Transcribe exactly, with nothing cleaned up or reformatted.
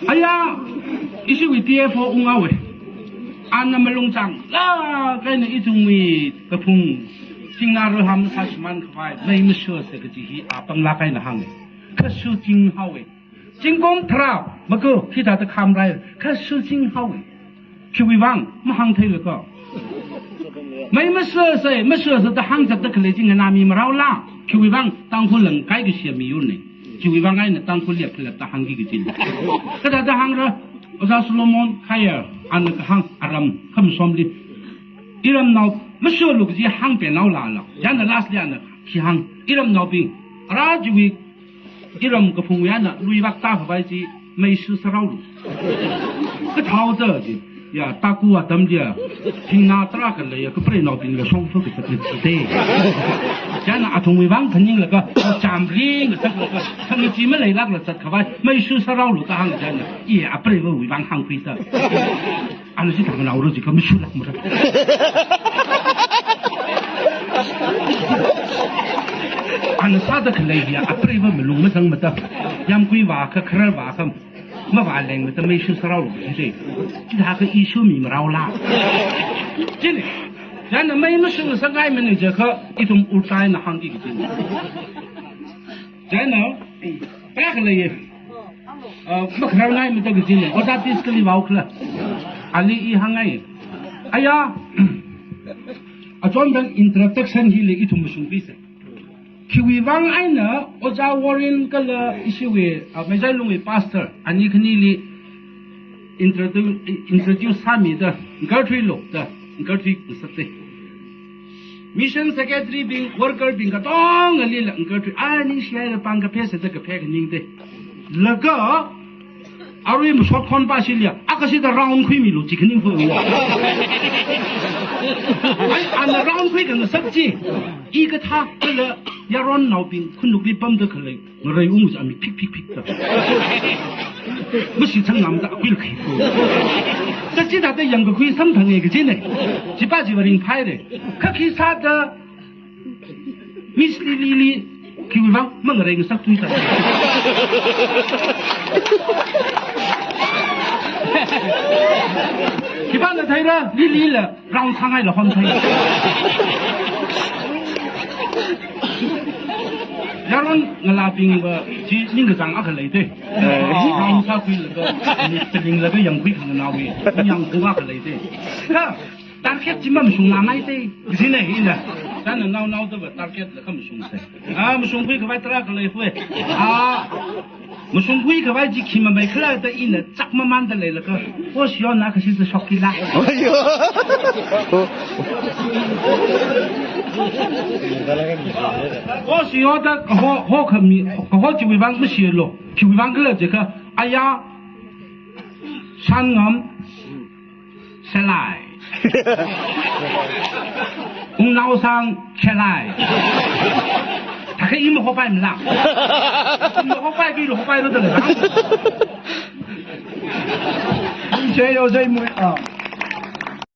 Aya, ishiwui T F O unghaowe. Ana malung chānglāk eina ithumwui kaphung, chingna raham sāshimān khavai, mei mashasa kaji hi a panglāk eina hānge. Kha shuching haowe. Zingkum tharā, mako, hithāda khamrai, kha shuching haowe. Khiwui vang, mahāngtheilāka. Mei mashasa, mashasa da hāngzatda khalei chi nganāmi marao la. Khiwui vang, Tangkhul langkai kashi miyurne. Chiwui vang eina Tangkhulli phalatda hāngki kaji. Kathāda hāngra, Ojā Solomon Kayal, ana kahāng aram khamasomli. Iramnao, mashalu kaji hāngpem naolala. Chieina lastli ana khi hāng, iramnaobing, ara chiwui iram kaphungwui eina luivak tākhavai chi, mei shu sāraolu. Kathāda chi, ya, taku atamli ya, thingna tarākha leiya, kapreinaobingla shongfa kazat kazat te. Chieina athumwui vang phaninglaga, chamli ngasaklaga, khangachee maleilākla zatkhavai, mei shu sāraolu kahāng chieina, i apreiva wuivang hāngkhuida. Ana chithāda naoro jikha mashulākmara. Ana sāda khalei hiya apreiva malung mazangmada. Yāmgui vākha, kharar vākha, mavālengmada mei shu sāraolu jide. Chithākha i shumi maraola. Chine. Chieina mei mashu sāngaimane jiakha ithum ulta eina hāngki kajine. Chieina, paya khalei, uh, makharar ngaimada kajine, Ojā Tis kali vāokhala. Ali i hāngngai. Aya, achondan introduction hili ithum mashungpisa. Khiwui vang eina Ojā Warren kala ishiwui, uh, Meijailungwui pastor, ani khanili introdu-, introduce sāmida, ngarthuilu da, ngarthui ngasakte. Mission secretary bing, worker bing katongalila ngarthui, ani shihaira pāng kaphesa da kaphe khaningte. Laga, arui mashot khon pa shiliya, akha shida round khuimilu chi khaning fu. Ai, ana round khui khangasak chi. I kathā, kala yaronnaobing, khanukli pamda khalei. Ngarai ung zami phik phik phik ta. Mashitsang ngamda akui lakhai fu. Ta chithāda yangkakhui samphanga kajine. Chipa chiva ringphaire. Kha khi sāda Miss Lily li khiwui vang mangarai ngasakthuita. Khipāna theira, Lily la round sāngaila hon thei. Yaron ngalābingva chi ningkachāng akha leite. Round sākhuilaga, ni talinglaga yangkhui khanganāwui, ningyāng phung akha leite. Kha, target chi mamashungnāmei te. Kajine ina. Chieina naonaodava target la khamashungsa. Ah, mashungkhui khavai tarākha lei fu. Ah, mashungkhui khavai chi khi mameikhala da ina chak mamanda leilaga. O, shiyona kashi sa shokila. Ayo. O, shiyoda kaho, ho khami, kaho chiwui vang mashilu. Chiwui vang khala jiakha, aya, shān ngam, shelai. Ungnao sang shelai. Thākha i mahopaimala. I mahopai, i mahopaira da lei. Ningshei yo jai mui, ah.